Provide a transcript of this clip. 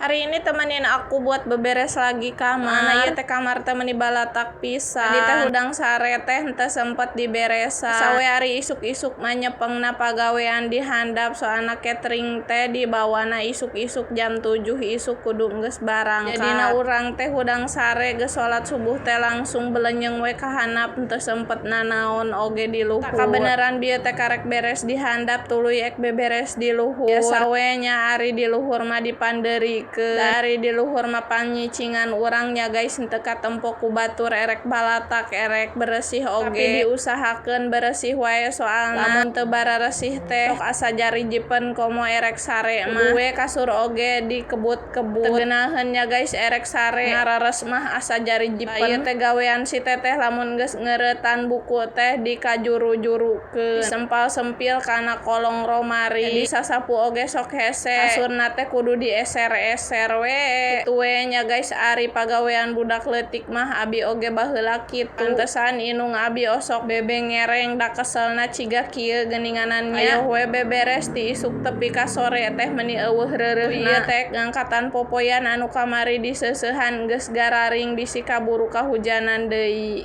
Hari ini temenin aku buat beberes lagi kamar. Mana ieu teh kamar teh meni balatak pisan. Tadi teh hudang sare teh henteu sempet diberesan. Sawe ari isuk-isuk mah nyepengna pagawean di handap, soalna catering teh dibawana isuk-isuk jam 7 isuk kudu geus barangkat. Jadina urang teh hudang sare geus salat subuh teh langsung belenyeng we ka handap, henteu sempet nanaon oge di luhur. Kabeneran bieu teh karek beres di handap, tuluy ek beberes di luhur. Biasa we nya, ari di luhur mah dipandeurikeun. Ari di luhur mah panyicingan urang nya, guys, henteu katempo ku batur erek balatak erek beresih oge. Tapi diusahakeun beresih wae, soalna lamun teu bararesih teh sok asa jarijipen komo erek sare mah. Kudu we kasur oge dikebut-kebut. Teu geunaheun nya, guys, erek sare ngarares mah asa jarijipen. Ieu teh gawean si teteh, lamun geus ngeuretan buku teh dikajuru-jurukeun, disempal-sempil kana kolong romari. Jadi sasapu oge sok hese. Kasurna teh kudu dieser-eser we. Kitu we nya, guys, ari pagawean budak leutik mah, abi oge baheula kitu. Pantesan indung abi osok bebengereng, da keselna ciga kieu geuninganan nya. Hayoh we beberes ti isuk tepi ka sore teh meni euweuh reureuhna. Ieu teh ngangkatan popoyan anu kamari diseuseuhan geus gararing, bisi kaburu kahujanan deui.